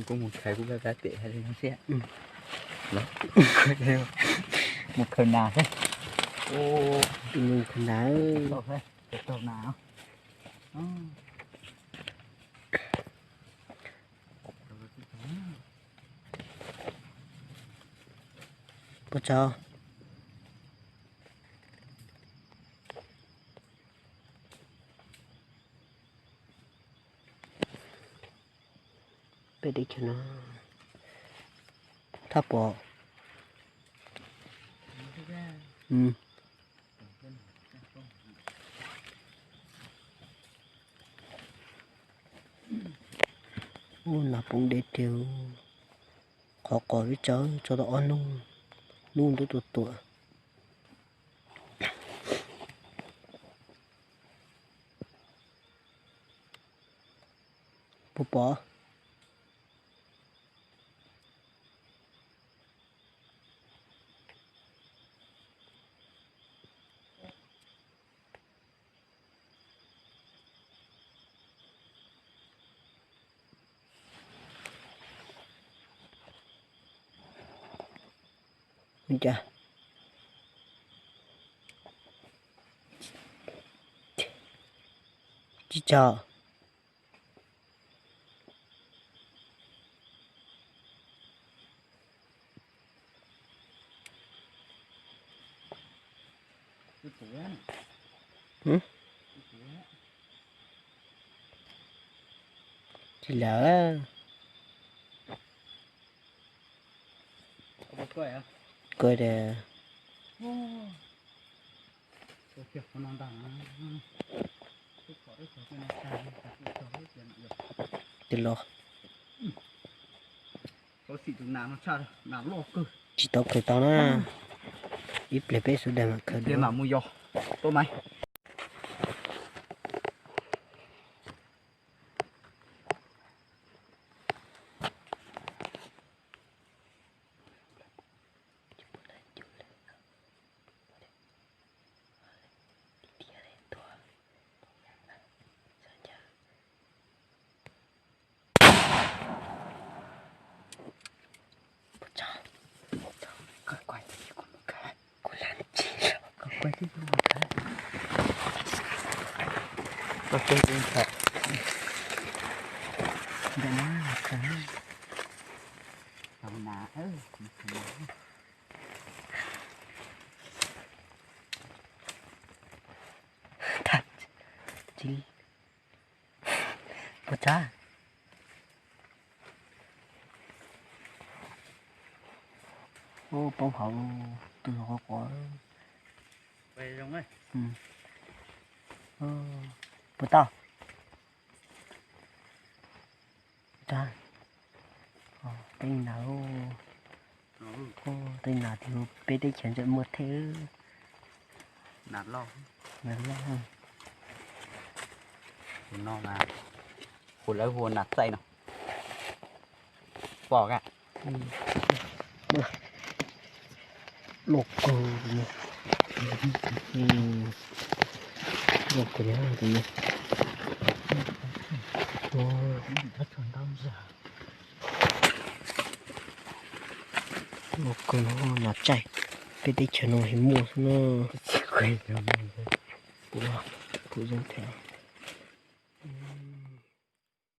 Kuv mus khaws kuv plab plab pem hais li no xwb. Mus khaws nas xwb. Mus khaws nas. Taug nas. Puas tsaug? Peb teb chaws no thaj pom. Ub, nas poob deb tiag. Qhov qos ib tsawg tso tau ob hnub, hnub ntuj tuaj tuaj. Puas pom? Ua cas tsis tso? Tsis lawm. Kawg tiag. Tig los. Tsis tau khaws tau na. Ib pliag peb sawv daws mam khaws dua. Puas tsav? Ub, poob hauv tus qhov qos. Puas tau? Tej nas, tej nas tias peb teb chaws ntawm muaj thiab. Nas loj. Tus no mas hu lawv hu nas txaij no. Pom ka. Loj kawg li. Loj kawg li tus no. Loj kawg, nas txaij. Peb teb chaws no tsis muaj xwb na. Kuv zoo thiab.